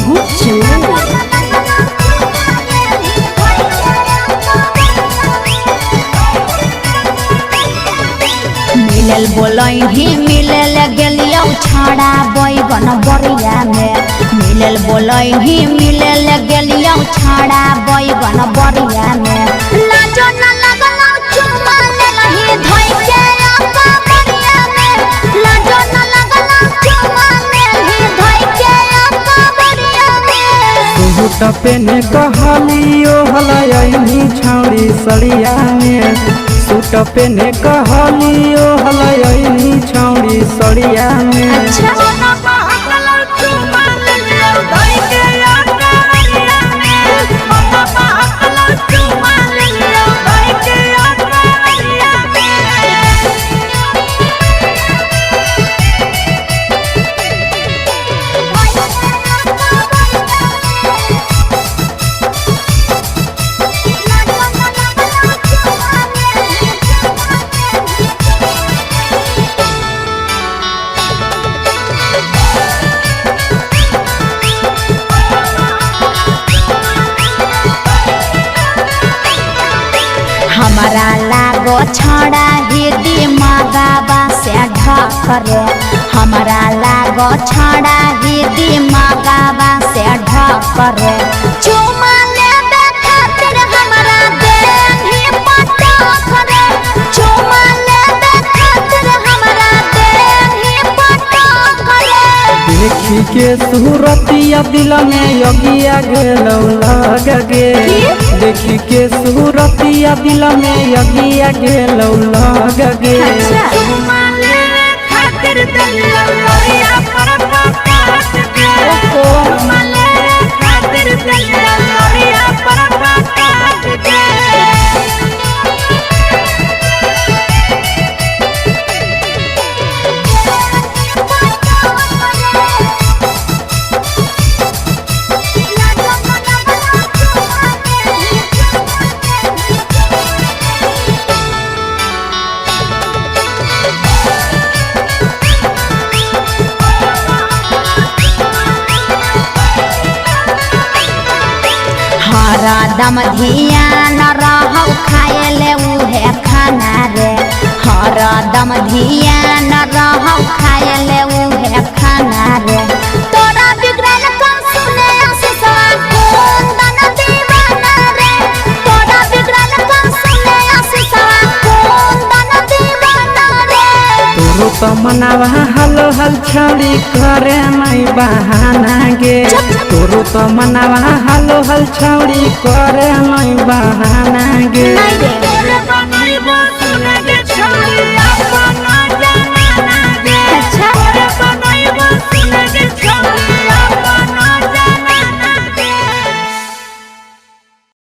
गुच्चू। मिलल बोलही मिलल गेलियौ छाड़ा बैगन बरिया में। मिलल बोलही मिलल गेलियौ छाड़ा बैगन बरिया में। लाजो न लगलौ चुमा लेलही धोइ के अपा बरिया में। लाजो न लगलौ चुमा लेलही धोइ के अपा बरिया में। सूट पेने कहलियो हलयनी छौड़ी सड़िया में। सूट पेने कहलियो हलयनी छौड़ी सड़िया में। अच्छा। हमारा लागो छड़ा ही दिमागवा से ढकरे। हमारा लागो छड़ा ही दिमागवा से ढकरे। चुमा लेबे खातिर हमारा देह पटक रे। चुमा लेबे खातिर हमारा देह पटक रे। देखी के सूरतिया दिल में यगिया गेलौ लग गे। देखी के सूरतिया दिल में यगिया गेलौ लग गे। अच्छा। हरदम ध्यान रहौ खाएले उहे खाना रे। हरदम ध्यान रहौ खाएले उहे खाना रे। तोरा बिगड़ल कम सुने आशीषवा कुंदन दीवाना रे। तोरा बिगड़ल कम सुने आशीषवा कुंदन दीवाना रे। तोरो तो मनावा हलो हल छौड़ी करे नहीं बहाना गे। तोरो तो मनावा हलो हल छौड़ी करे नहीं बहाना गे। नहीं रे।